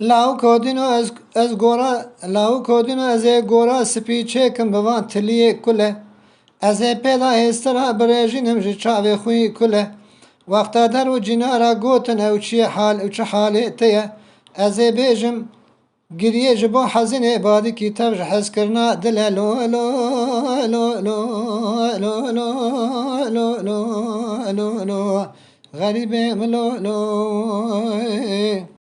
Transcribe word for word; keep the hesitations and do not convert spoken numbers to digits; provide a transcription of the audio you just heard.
Lawik hodîno ez, ez gora, lawik hodîno ez ê gora spî çêkim bi van tiliyê kule. Ez ê pê de hêstira birêjînim ji çavê xwî kule. Wexta der û cînara gotin ew çi hal û çi halê te ye. Ez ê bêjim giriyê ji bo hezinê badikî tev ji hezkirina dil e lo lo lo lo lo lo lo lo lo lo lo. Xerîbê min lo lo.